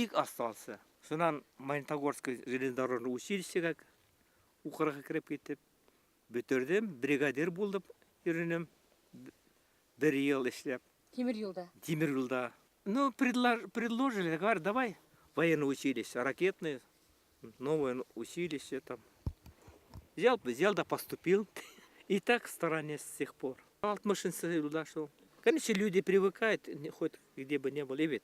Бик остался. Шунан Магнитогорский железнодорожный училищега уҡырға кереп китеп, бөтөрҙөм, бригадир булып йөрөнөм. Бер йыл эшләп. Тимер юлда. Тимер юлда. Ну, предложили, говорят, давай военное училище, ракетное, новое училище там. Взял да поступил. И так в стороне с тех пор. Алтмышынсы йылда шул. Конечно, люди привыкают, хоть где бы ни было, бит.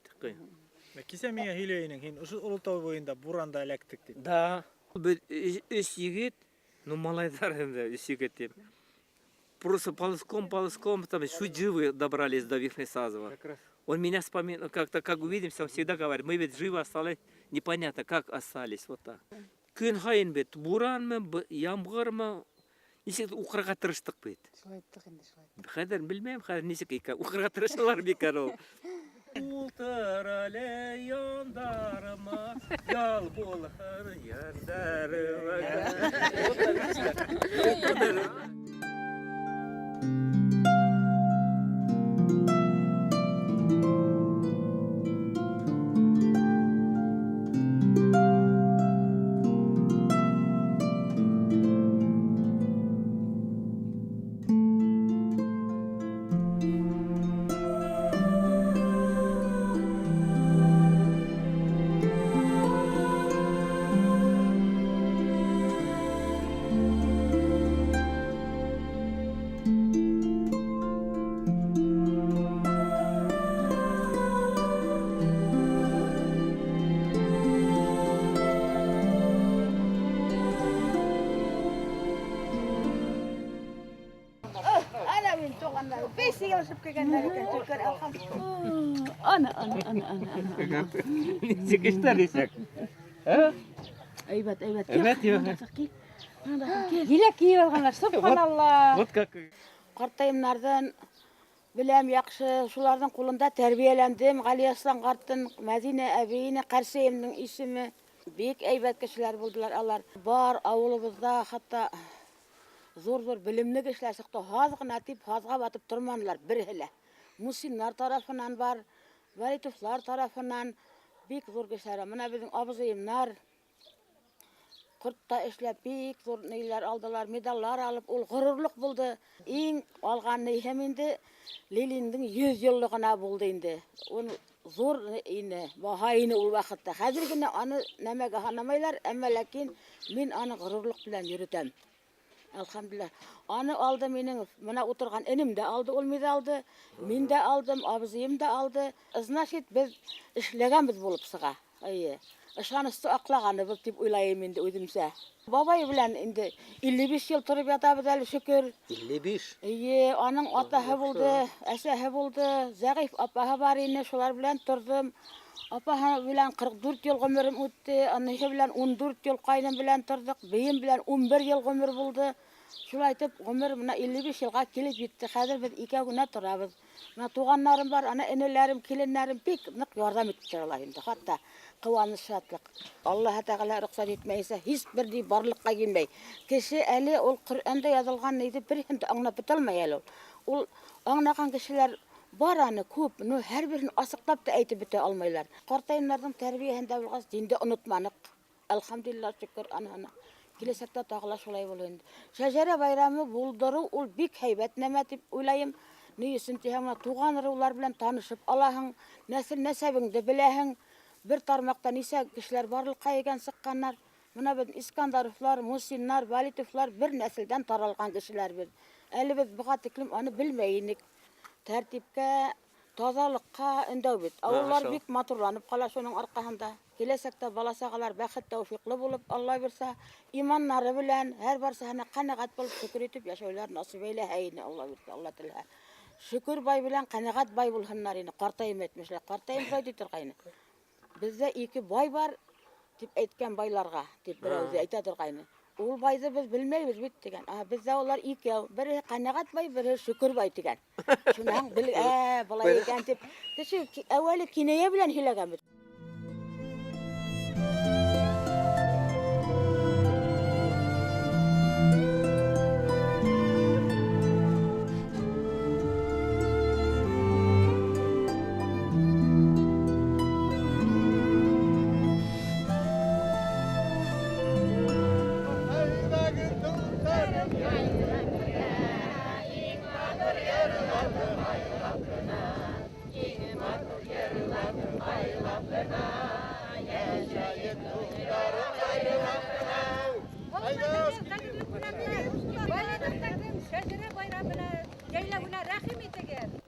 Кисә миңә һөйләй инең, һин ошо Олотау буйында буранда эләктек тип. Да. Бер өс егет, ну малайҙар инде, өс егет тип. Просто ползком, ползком, там чуть живы добрались до Верхней Сазова. Как раз. Он меня вспоминал, как-то, как увидимся, он всегда говорит, мы ведь живы остались, непонятно, как остались, вот так. Көн һайын бит, буранмы, ямғырмы, нисек уҡырға тырыштыҡ бит. Шулай иттек инде, шулай. Хәҙер белмәйем, хәҙер нисек икән, уҡырға тырышалар микән ул. Ултыр әле яндарыма, ял булһын йәндәремә. Ана мин туғандар. Беш йыл килгәндәр икән, шөкөр, әлхәмдүлилләһ. Ана, ана, ана, ана, ана. Нисек эштәр нисек? Ә? Әйбәт, әйбәт. Әйбәт, юҡ. Еләк кейеп алғандар, субханалла. Вот как. Ҡартайымдарҙан беләм яҡшы, шуларҙың ҡулында тәрбиәләндем. Ғәлиәслан ҡарттың, Мәҙинә әбейне, ҡәрсәйемдең исеме. Бик әйбәт кешеләр булдылар алар. Бар ауылыбыҙҙа хатта ҙур-ҙур белемле кешеләр сыҡты. Һаҙ ғына тип һаҙға батып торманылар береһе лә. Мусиннар тарафынан бар, Вәлитовлар тарафынан бик ҙур кешеләр. Мына беҙҙең абзыйымнар ҡортта эшләп бик ҙур ниләр алдылар, медаллар алып, ул ғорурлыҡ булды. Иң алған ниһем инде Лениндең 100 йыллығына булды инде. Ун ҙур ине, баһа ине ул ваҡытта. Хәҙер генә аны нәмәгә һанамайлар, әммә ләкин мин аны ғорурлыҡ белән йөрөтәм. Әлхәмдүлилләһ. Аны алды минең, мына ултырған энем дә алды ул медалды, мин дә алдым, абзыйым да алды. Значит, беҙ эшләгәнбеҙ булып сыға. Эйе. Ышанысты аҡлағаныбыҙ тип уйлайым инде үҙемсә. Бабай белән инде 55 йыл тороп ятабыҙ әле, шөкөр. 55. Эйе, аның атаһы булды, әсәһе булды, зәғиф апаһы бар ине, шулар белән торҙом. Апаһы белән 44 йыл ғүмерем үтте, аныһы белән 14 йыл ҡайным белән торҙоҡ, бейем белән 11 йыл ғүмер булды. Шулай итеп ғүмер мына 55 йылға килеп етте. Хәҙер беҙ икәү генә торабыҙ. Мына туғандарым бар, ана энеләрем, киленнәрем бик ныҡ ярҙам итеп торалар инде. Хатта ҡыуаныс, шатлыҡ. Аллаһ Тәғәлә рөхсәт итмәйенсә һис бер ни барлыҡҡа килмәй. Кеше әле ул Ҡөрьәндә яҙылған ниҙе бер һәм дә аңлап бөтә алмай әле ул. Ул аңлаған кешеләр бар аны күп, но һәр береһен асыҡлап та әйтеп бөтә алмайлар. Ҡартайымдарҙың тәрбиәһендә булғас, динде онотманыҡ. Әлхәмдүлилләһ, шөкөр анаһына. Киләсәктә тағы ла шулай булыр инде. Шәжәрә байрамы булдырыу ул бик һәйбәт нәмә тип уйлайым. Ни өсөн тиһәң, мына туған ырыулар белән танышып алаһың, нәҫел нәсәбеңде беләһең. Бер тармаҡта нисә кешеләр барлыҡҡа килгән сыҡҡаннар. Мына беҙ Искандаровлар, Мусиннар, Вәлитовлар бер нәҫелдән таралған кешеләр беҙ. Әле беҙ быға тиклем аны белмәй инек. Тәртипкә, таҙалыҡҡа өндәү бит. Ауыллар Маша. бик матурланып ҡала шуның арҡаһында. Киләсәктә бала-сағалар бәхет тәүфиҡлы булып, Алла бирсә, иманнары белән һәр барсаһына ҡәнәғәт булып, шөкөр итеп йәшәүләр насип әйләһә ине, Алла бирсә, Алла теләһә. Шөкөр бай белән ҡәнәғәт бай булһыннар ине. Ҡартайым әйтмешләр, ҡартайым шулай ти торғайны. Беҙҙә ике бай бар тип әйткән байларға, тип берәүҙе әйтә торғайны. Ул байҙы беҙ белмәйбеҙ бит тигән. Беҙҙә улар икәү, береһе ҡәнәғәт бай, береһе шөкөр бай тигән. Шунан бел, былай икән тип. Кеше әүәле кинәйә белән һөйләгән бит.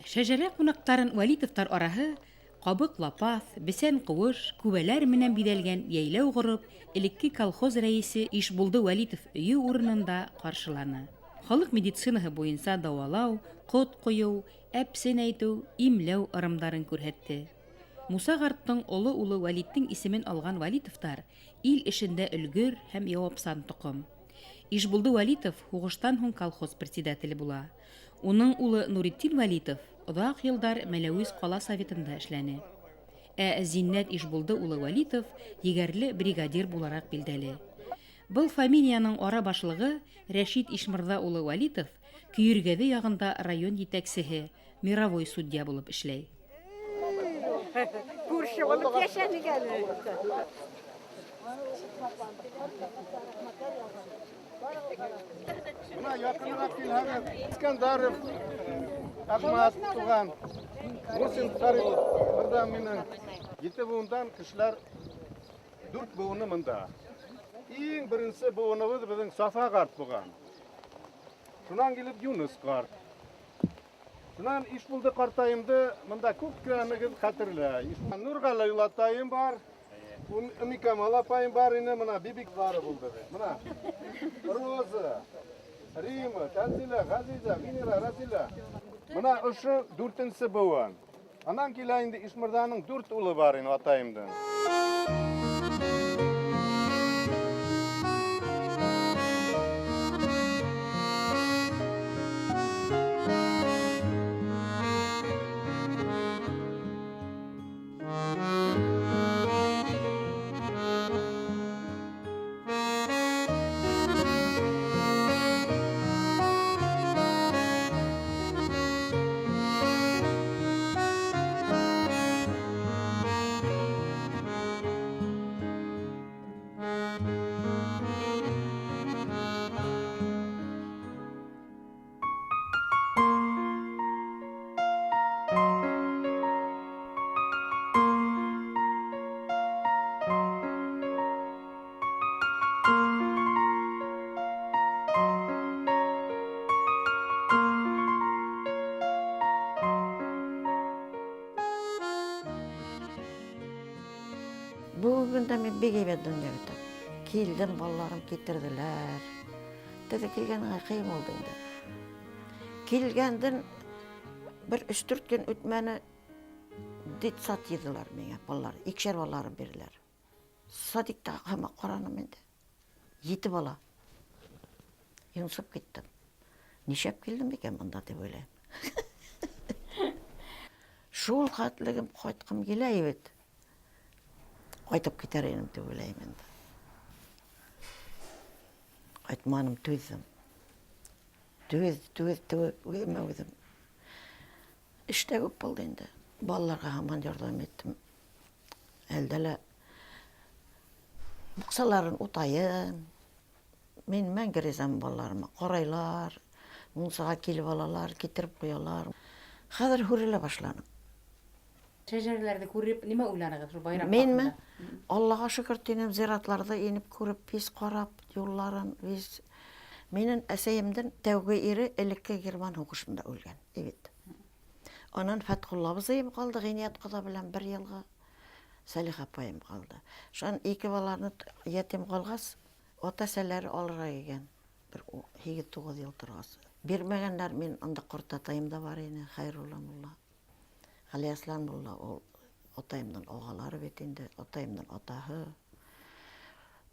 Шәжәрә ҡунаҡтарын Вәлитовтар араһы ҡабыҡ лапаҫ, бесән ҡыуыш, күбәләр менән биҙәлгән йәйләү ҡороп, элекке колхоз рәйесе Ишбулды Вәлитов өйө урынында ҡаршыланы. Халыҡ медицинаһы буйынса дауалау, ҡот ҡойоу, әпсен әйтеү, имләү ырымдарын күрһәтте. Муса ҡарттың оло улы Вәлиттең исемен алған Вәлитовтар ил эшендә өлгөр һәм яуапсан тоҡом. Ишбулды Вәлитов һуғыштан һуң колхоз председателе була. Уның улы Нуретдин Вәлитов оҙаҡ йылдар Мәләүез ҡала советында эшләне. Ә Зиннәт Ишбулды улы Вәлитов егәрле бригадир булараҡ билдәле. Был фамилияның ара башлығы Рәшит Ишмырҙа улы Вәлитов Көйөргәҙе яғында район етәксеһе, мировой судья булып эшләй. Күрше булып йәшәнек әле. Бына яҡыныраҡ килһәгеҙ, Искандаров, Әхмәт туған, Мусин Царев, бында минең ете быуындан кешеләр дүрт быуыны мында. Иң беренсе быуыныбыҙ беҙҙең Сафа ҡарт булған. Шунан килеп Юныс ҡарт. Шунан Ишбулды ҡартайымды мында күп кенәнегеҙ хәтерләй. Нурғәле атайым бар, Умикамал апайым бар ине, мына бибиклары булды. Мына Роза, Рима, Танзиля, Ғәзизә, Венера, Разиля. Мына ошо дүртенсе быуын. Анан килә инде Ишмырҙаның дүрт улы бар ине атайымдың. Бөгөн дә мин бик һәйбәт донъя көтәм. Килдем, балаларым китерҙеләр. Теге килгәнгә ҡыйын булды инде. Килгәндән бер өс-дүрт көн үтмәне, детсад йыйҙылар миңә балалар, икешәр балаларым бирҙеләр. Садикта һаман ҡараным инде. Ете бала. Йонсоп киттем. Нишләп килдем икән бында тип уйлайым. Шул хәтлегем ҡайтҡым килә бит. Ҡайтып китәр инем тип уйлайым инде. Ҡайтманым, түҙҙем. Түҙ, түҙ, түҙ, үҙемә үҙем. Эш тә күп булды инде. Балаларға һаман ярҙам иттем. Әлдә лә баҡсаларын утайым. Мин мәңге ризамын балаларыма. Ҡарайлар, мунсаға килеп алалар, китереп ҡуялар. Хәҙер һүрелә башланым. Шәжәрәләрҙе күреп, нимә уйланығыҙ шул байрам Минме? хаҡында? Аллаға шөкөр тинем, зиратларҙы инеп күреп, виз ҡарап, юлларын, виз. Минең әсәйемдең тәүге ире элекке Герман һуғышында үлгән, бит. Анан Фәтхулла абзыйым ҡалды, Ғиният ҡоҙа белән бер йылға. Сәлих апайым ҡалды. Шунан ике баланы ятим ҡалғас, ата-әсәләре алырға килгән. Бер һигеҙ-туғыҙ йыл торғас. Бирмәгәндәр, мин унда ҡартатайым да бар ине, Хәйрулла мулла. Ғәлиәслам мулла, ул атайымдың ағалары бит инде, атайымдың атаһы.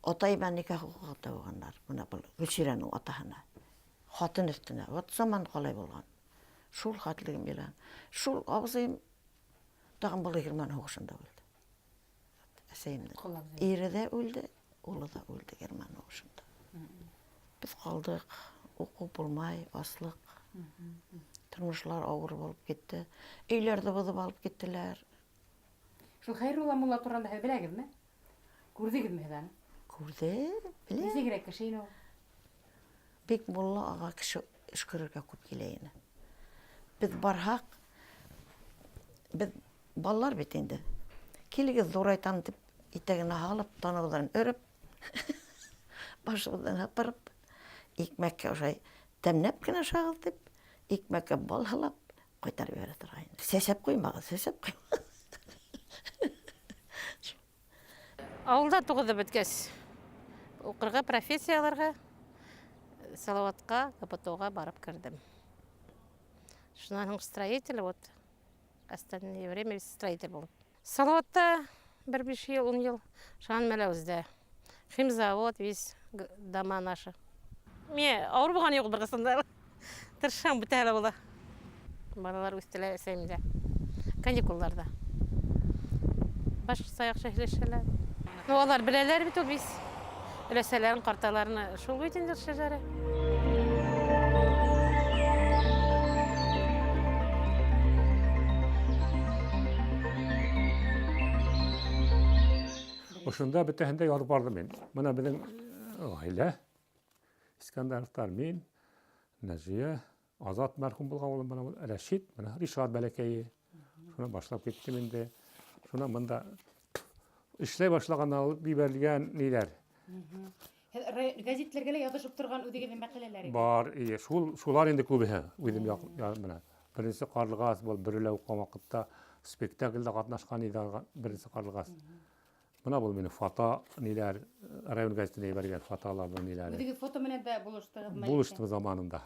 Атай менән никах уҡыға тыуғандар. Бына был Гөлсирәнең атаһына. Хатын өҫтөнә. Вот заман ҡалай булған. Шул хәтлегем килә. Шул абзыйым тағын был Герман һуғышында үлде. Әсәйемдең. Ҡол абзый. Ире ҙә үлде, улы ҙа үлде Герман һуғышында. Беҙ ҡалдыҡ, уҡыу булмай, аслыҡ. Тормошлар ауыр булып китте. Өйләрҙе боҙоп алып киттеләр. Шул Хәйрулла мулла тураһында һеҙ беләгеҙме? Күрҙегеҙме һеҙ аны? Күрҙем, беләм. Нисегерәк кеше ине ул? Бик мулла аға кеше өшкөрөргә күп килә ине. Беҙ барһаҡ, беҙ балалар бит инде. Килегеҙ ҙурайтам тип итәгенә һалып, танауҙан өрөп, башыбыҙҙан һыпырып, икмәккә ошай тәмләп кенә ашағыҙ тип, икмәккә бал һалап, ҡайтарып ебәрә торғайны. Сәсәп ҡуймағыҙ, сәсәп ҡуймағыҙ. Ауылда туғыҙҙы бөткәс, уҡырға профессия алырға Салауатҡа, КПТУға барып керҙем. Шунан һуң строитель, вот, остальное время строитель булып. Салауатта бер 5 йыл, 10 йыл, шунан Мәләүездә. Химзавод, весь дома наши. Мин ауыр булған юҡ бер ҡасан да. Тырышам, бөтәһе лә була. Балалар үҫтеләр әсәйемдә. Каникулдарҙа. Башҡортса яҡшы һөйләшәләр. Ну, алар беләләр бит ул бит. Өләсәләрен, ҡарталарны шул бит инде шәжәрә. Ошонда бөтәһен дә яҙып барҙым мин. Бына беҙҙең ғаилә, Искәндәровтар, мин, Нәжиә, Азат мәрхүм булған улым, бына был Рәшит, бына Ришат бәләкәйе. Шунан башлап киттем инде. Шунан бында эшләй башлағандан алып ебәрелгән ниләр. Һеҙ гәзитләргә лә яҙышып торған үҙегеҙҙең мәҡәләләр. Бар, ие, шулар инде күбеһе. Үҙем яҡ, я, бына беренсе ҡарлуғас был Бөрөлә уҡыған ваҡытта спектаклдә ҡатнашҡан ине беренсе ҡарлуғас. Бына был минең фото ниләр, район гәзитенә ебәргән фотоларҙың ниләре. Үҙегеҙ фото менән дә булыштығыҙмы? Булыштым заманында.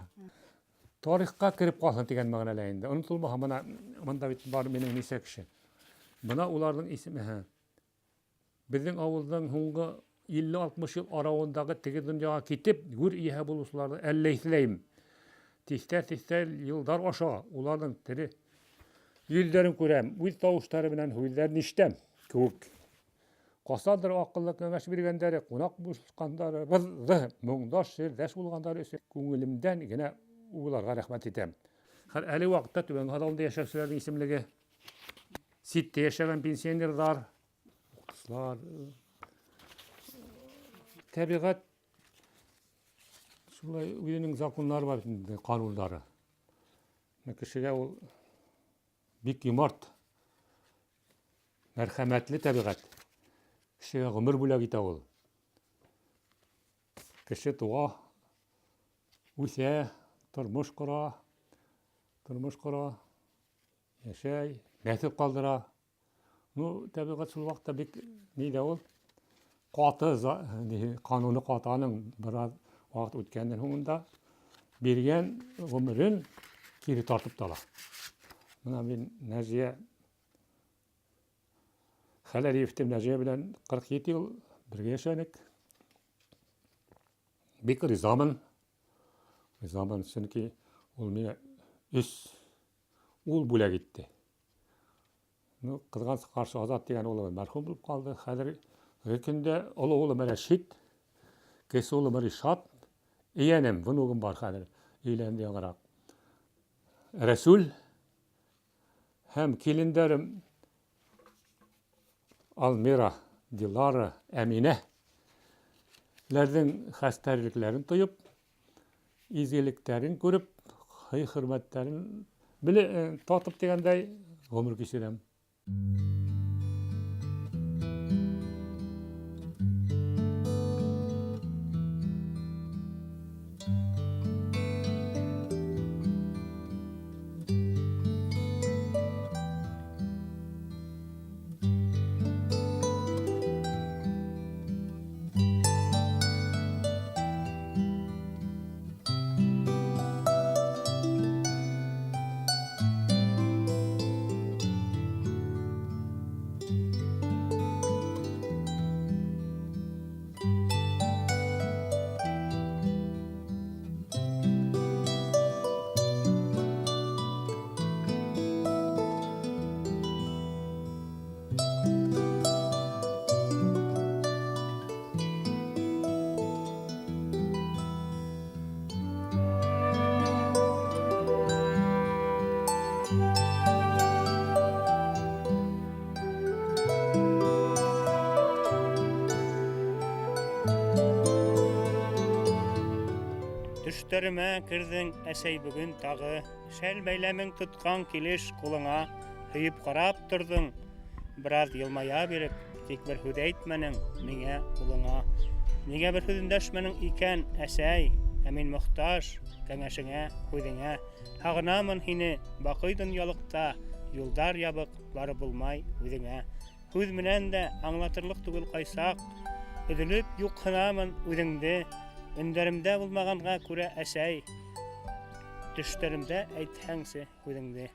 Тарихҡа кереп ҡалһын тигән мәғәнәлә инде. Онотолмаһа, бына бында бит бар минең нисә кеше. Бына уларҙың исеме. Беҙҙең ауылдың һуңғы илле-алтмыш йыл арауындағы теге донъяға китеп, гүр эйәһе булыусыларҙы әллә иҫләйем. Тиҫтә-тиҫтә йылдар аша уларҙың тере йөҙҙәрен күрәм, үҙ тауыштары менән һүҙҙәрен ишетәм кеүек. Ҡасандыр аҡыллы кәңәш биргәндәре, ҡунаҡ булышҡандарыбыҙҙы, моңдаш, серҙәш булғандары өсөн күңелемдән генә уларға рәхмәт итәм. Хәҙер әле ваҡытта Түбән Һаҙалында йәшәүселәрҙең исемлеге, ситтә йәшәгән пенсионерҙар, уҡытыусылар, тәбиғәт шулай үҙенең закондары бар инде, ҡанундары. Менә кешегә ул бик йомарт, мәрхәмәтле тәбиғәт. Кешегә ғүмер бүләк итә ул. Кеше туа, үҫә, тормош ҡора, тормош ҡора, йәшәй, нәҫел ҡалдыра. Ну, тәбиғәт шул ваҡытта бик ни ҙә ул, ҡаты, ни, ҡануны ҡаты аның бер аҙ ваҡыт үткәндән һуңында биргән ғүмерен кире тартып та ала. Бына мин Нәжиә Хәләлиевтең Нәжиә белән 47 йыл бергә йәшәнек. Бик ризамын. Ризамын, сөнки ул миңә өс ул бүләк итте. Ну, ҡыҙғаныс ҡаршы Азат тигән улым мәрхүм булып ҡалды. Хәҙерге көндә оло улым Рәшит, кесе улым Ришат, ейәнем, внугым бар хәҙер, өйләнде яңыраҡ. Рәсүл һәм килендәрем Алмира, Дилара, Әминә ләрҙең хәстәрлекләрен тойоп, изгелектәрен күреп, һый-хөрмәттәрен татып тигәндәй ғүмер кисерәм. Төштәремә керҙең, әсәй, бөгөн тағы. Шәл бәйләмең тотҡан килеш ҡулыңа һөйөп ҡарап торҙоң. Бер аҙ йылмая биреп, тик бер һүҙ әйтмәнең миңә, улыңа. Ниңә бер һүҙ өндәшмәнең икән, әсәй? Ә мин мохтаж кәңәшеңә, һүҙеңә. Һағынамын һине, баҡый донъялыҡта юлдар ябыҡ, барып булмай үҙеңә. Һүҙ менән дә аңлатырлыҡ түгел ҡайсаҡ. Өҙөлөп юҡһынамын үҙеңде. Өндәремдә булмағанға күрә, әсәй, төштәремдә әйтһәңсе һүҙеңде.